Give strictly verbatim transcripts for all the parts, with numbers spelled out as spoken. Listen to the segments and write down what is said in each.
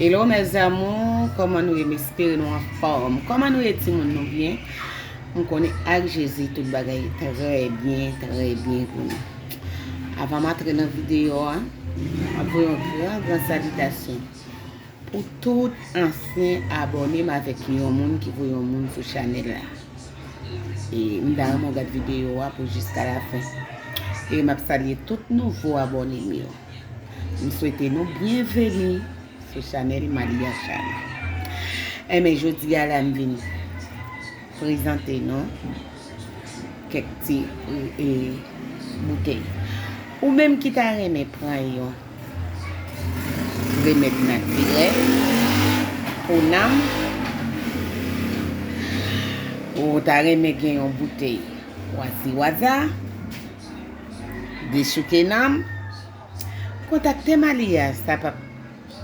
Hello mes amours, kòman nou ye? M espere nou anfòm. Kòman nou ye timoun, nou byen? M konnen ak Jezi tout bagay trè byen, trè byen pou nou. Avan m antre nan videyo a, m ap voye yon gran, gran salitasyon pou tout ansyen abòne m avèk yon moun ki voye yon moun sou chanèl la. E m ta renmen w gad videyo a pou jiska lafen. E m ap salye tout nouvo abòne m yo. M swete nou byenveni sou chanèl Malia Chana. Enben, jodi a la m vin prezante nou kèk ti, e, e, boutèy. Ou menm ki ta renmen pran yon remèd natirèl pou nanm, ou ta renmen gen yon boutèy waziwaza, dechouke nanm, kontakte Malia, sa p ap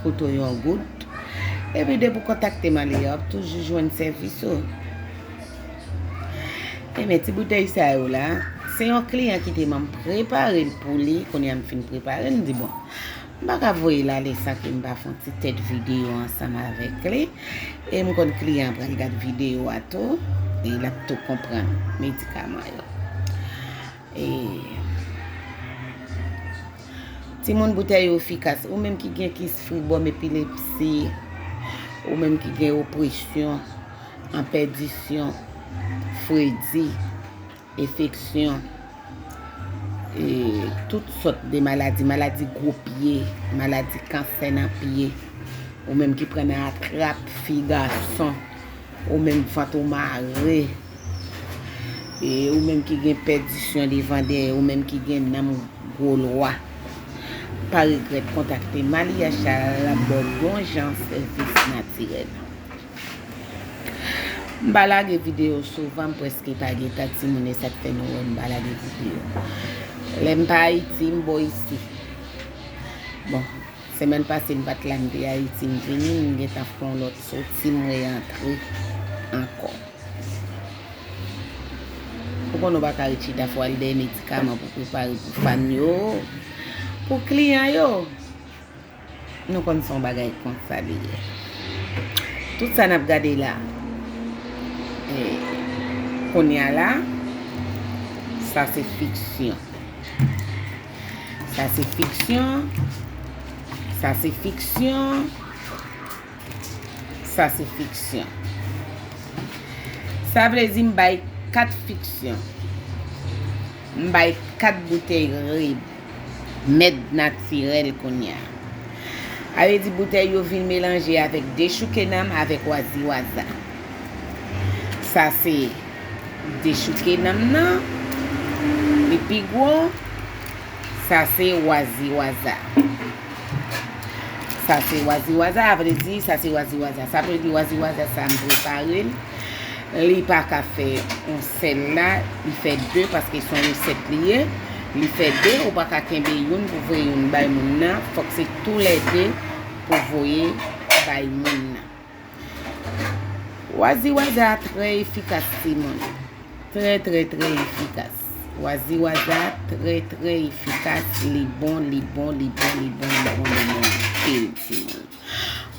koute w yon goud. Epi depi w kontakte Malia, w ap toujou jwenn sèvis ou. Enben, ti boutèy sa yo la, se yon kliyan ki te ban m prepare l pou li, kounye a m fin prepare l, m di, bon, m pa ka voye l ale san ke m pa fè yon ti tèt videyo ansanm avèk li. E m konn kliyan an pral gad videyo a tou, e l ap tou konprann medikaman yo. E, timoun, boutèy yo efikas. Ou menm ki gen kis, fribòm, epilepsi, ou menm ki gen opresyon, an pèdisyon, fredi, enfeksyon, e, tout sòt de maladi, maladi gwo pye, maladi kansè nan pye, ou menm ki pran nan atrap, fi, gason, ou menm vant ou mare, e ou menm ki gen pèdisyon devan dèyè, ou menm ki gen nanm gwo lwa, pa regrèt kontakte Malia Chana, l ap ba w bon jan sèvis natirèl. M pa lage videyo souvan, m prèske pa gen tan timoun, e sa k fè nou wè m pa lage videyo. Lè m pa Ayiti, m bò isi. Bon, semèn pase m pa t la, m te Ayiti, m vini, m gentan fè yon lòt soti, m reyantre ankò. Ou konnen w pa ka ret chita, fò w al dèyè medikaman pou prepare pou fanm yo, pou kliyan yo. Nou konn se yon bagay konsa li ye. Tout sa n ap gade la, e, kounye a la, sa se fiksyon. Sa se fiksyon. Sa se fiksyon. Sa se fiksyon. Sa vle di m bay kat fiksyon. M bay kat boutèy remèd natirèl kounye a. Sa vle di boutèy yo vin melanje avèk dechouke nanm avèk waziwaza. Sa se dechouke nanm nan, li pi gwo. Sa se waziwaza. Sa se waziwaza, sa vle di, sa se waziwaza. Sa vle di waziwaza sa m prepare l. Li pa ka fè yon sèl la, li fè de paske se yon resèt li ye. Li fè de, ou pa ka kenbe youn pou voye youn bay moun nan. Fòk se toulède pou voye bay moun nan. Waziwaza a trè efikas, timoun. Trè, trè, trè efikas. Waziwaza a trè, trè efikas. Li bon, li bon, li bon, li bon, li bon, li bon anpil, timoun.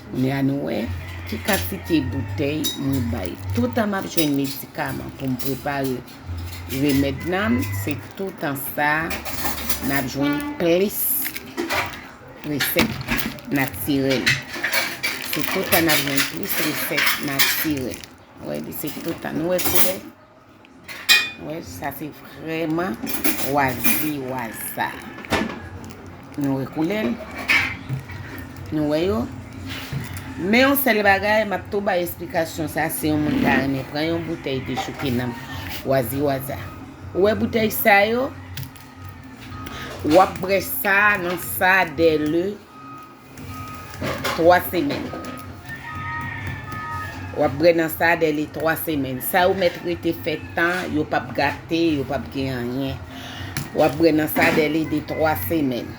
Kounye a nou wè ki kantite boutèy mwen bay. Toutan m ap jwenn medikaman pou m prepare remèd nanm, se toutan sa n ap jwenn plis resèt natirèl. Se toutan n ap jwenn plis resèt natirèl. Wè, li se toutan. Nou wè koulè? Wè, sa se vrèman waziwaza. Nou wè koulè l? Nou wè yo? Men yon sèl bagay, m ap tou bay esplikasyon sa, si yon moun ta renmen pran yon boutèy dechouke nanm waziwaza. Ou wè boutèy sa yo? W ap bwè sa nan sa dèle twa semèn. W ap bwè nan sa dèle twa semèn. Sa yo mèt rete fè tan, yo p ap gate, yo p ap gen anyen. W ap bwè nan sa dèle de twa semèn.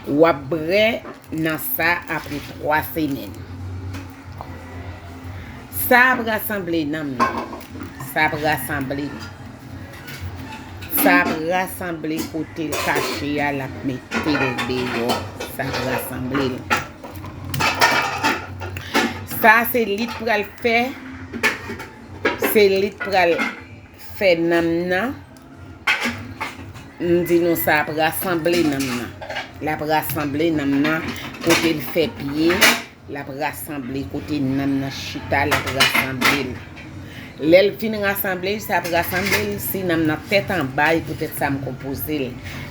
W ap bwè nan sa apre twa semèn. Sa ap rasanble nanm nan. Sa ap rasanble. Sa ap rasanble kote l kache a, l ap mete l deyò. Sa ap rasanble l. Sa se li t pral fè. Se li t pral fè nanm nan. M di nou sa ap rasanble nanm nan. L ap rasanble nanm nan kote l fè pye. L ap rasanble kote nanm nan chita, l ap rasanble l. Lè l fin rasanble l, sa ap rasanble l, si nanm nan tèt anba, e poutèt sa m konpoze l.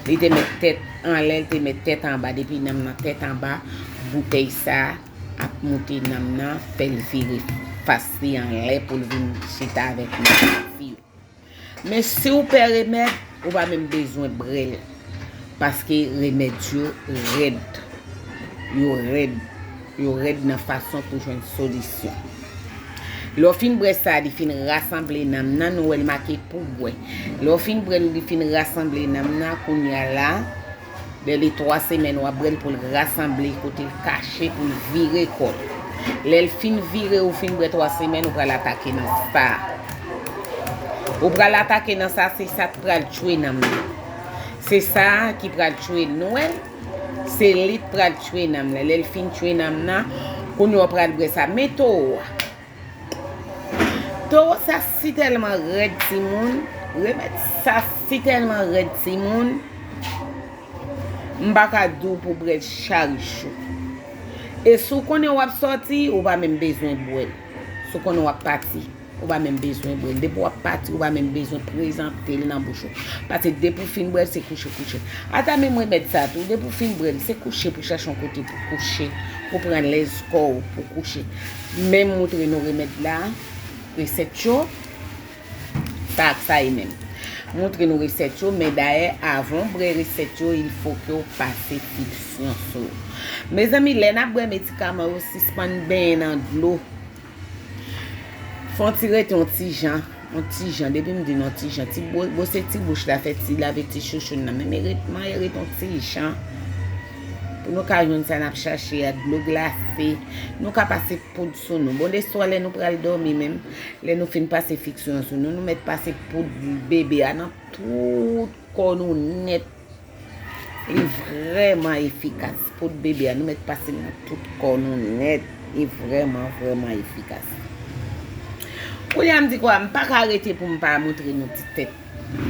Li te met tèt anlè, li te met tèt anba. Depi nanm nan tèt anba, boutèy sa ap moute nanm nan, fè l vire fas li anlè pou l vin chita avèk nanm nan. Men si w pè remèd, ou pa menm bezwen bwè l. Paske remèd yo rèd. Yo rèd. Yo rèd nan fason pou jwenn solisyon. Lè w fin bwè sa, li fin rasanble nanm nan, nou wè l make pou bwè. Lè w fin bwè l, li fin rasanble nanm nan, kounye a la, lè li twa semèn, w ap bwè l pou l rasanble kote l kache, pou l vire kò l. Lè l fin vire, ou fin bwè twa semèn, ou pral atake nan sa. Ou pral atake nan sa, se sa k pral tchwe nanm nan. Se sa ki pral tchwe l. Nou wè l? Se li k pral tchwe nanm nan. Lè l fin tchwe nanm nan, kounye a w pral bwè sa. Men towo a. Towo sa si tèlman rèd, timoun. Remèd sa si tèlman rèd, timoun. M pa ka di w pou bwè l chak jou. E si w konnen w ap sòti, ou pa menm bezwen bwè l. Si w konnen w ap pati, ou pa menm bezwen bwè l. Depi w ap pati, ou pa menm bezwen prezante l nan bouch ou. Paske depi w fin bwè l, se kouche, kouche. Ata menm remèd sa tou, depi w fin bwè l, se kouche pou chache yon kote pou kouche, pou pran lèz kò w, pou kouche. Men m moutre nou remèd la, resèt yo. Sa ak sa ye menm. Moutre nou resèt yo, men dayè, avan w bwè resèt yo, il faut que w pase fiksyon sou. Mezanmi, lè n ap bwè medikaman yo, sispann benyen nan dlo. Fè yon ti rete yon ti jan, yon ti jan, depi m di n yon ti jan, ti bwo-, bwose ti bouch la, fè ti lave ti chouchoun nan, men rete, manyen rete yon ti jan. Pou nou ka jwenn sa n ap chache a, dlo glase, nou ka pase poud sou nou. Bon, deswa lè nou pral dòmi menm, lè nou fin pase fiksyon sou nou, nou mèt pase poud bebe a nan tout kò nou nèt. Li vrèman efikas. Poud bebe a, nou mèt pase l nan tout kò nou nèt. Li vrèman, vrèman efikas. Kounye a m di kwa, m pa ka rete pou m pa moutre nou ti tèt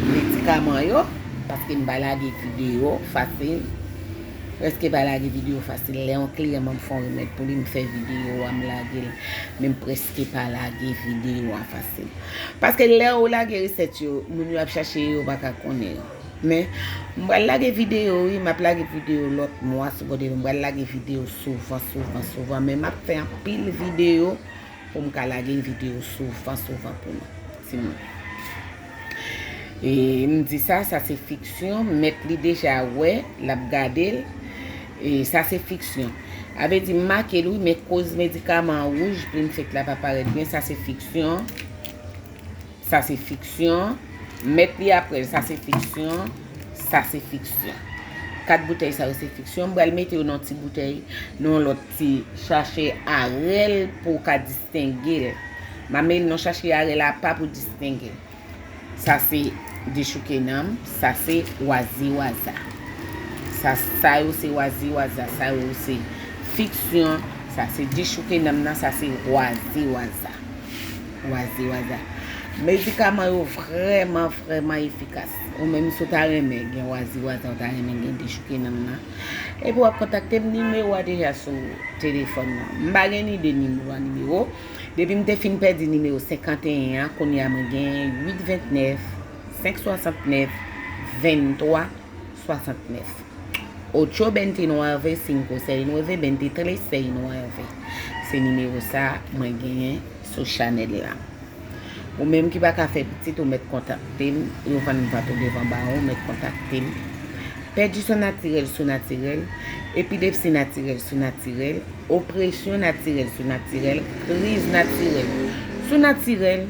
medikaman yo, paske m pa lage videyo fasil. Prèske pa lage videyo fasil. Lè yon kliyan ban m fè yon remèd pou li, m fè videyo a, m lage l. Men m prèske pa lage videyo a fasil. Paske lè ou lage resèt yo, moun yo ap chache yo, yo pa ka konnen yo. Men, m pral lage videyo, wi, m ap lage videyo lòt mwa, sou kote m pral lage videyo souvan, souvan, souvan. Men m ap fè anpil videyo pou m ka lage videyo souvan, souvan pou nou, timoun. E m di sa, sa se fiksyon, mèt li deja wè, l ap gade l. E sa se fiksyon. A vle di, m make l, wi, men koz medikaman an wouj, plim fèk la pa parèt byen, sa se fiksyon. Sa se fiksyon. Mèt li apre l, sa se fiksyon. Sa se fiksyon. Kat boutèy sa yo se fiksyon. M pral mete yo nan ti boutèy, nan lòt ti sachè arèl pou w ka distenge l. M a mete l nan sachè arèl apa pou distenge l. Sa se dechouke nanm, sa se waziwaza. Sa, sa yo se waziwaza, sa yo se fiksyon, sa se dechouke nanm nan, sa se waziwaza. Waziwaza. Medikaman yo vrèman, vrèman efikas. Ou menm si w ta renmen gen waziwaza, w ta renmen gen dechouke nanm nan. Epi w ap kontakte m, nimewo a deja sou telefòn nan. M pa gen ni de nimewo a nimewo. Depi m te fin pèdi nimewo senkanteyen an, kounye a mwen gen uit vennèf, senk swasantnèf, venntwa swasantnèf. Ocho veintinueve cinco seis nueve veintitrés seis nueve. Se nimewo sa mwen genyen sou chanèl la. Ou menm ki pa ka fè pitit, ou mèt kontakte m, yo vann vant ou devan bawo, ou mèt kontakte m. Pèdisyon natirèl sou natirèl, epilepsi natirèl sou natirèl, opresyon natirèl sou natirèl, kriz natirèl sou natirèl,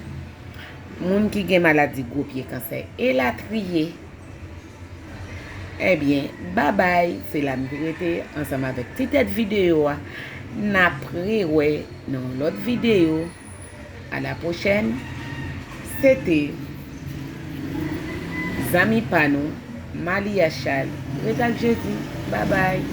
moun ki gen maladi gwo pye, kansè, elatriye. Ebyen, babay, se la m te rete ansanm avèk ti tèt videyo a. N ap rewè nan yon lòt videyo. A la pwochèn. Se te zanmi pa nou, Malia Charles. Ret ak Jezi. Babay.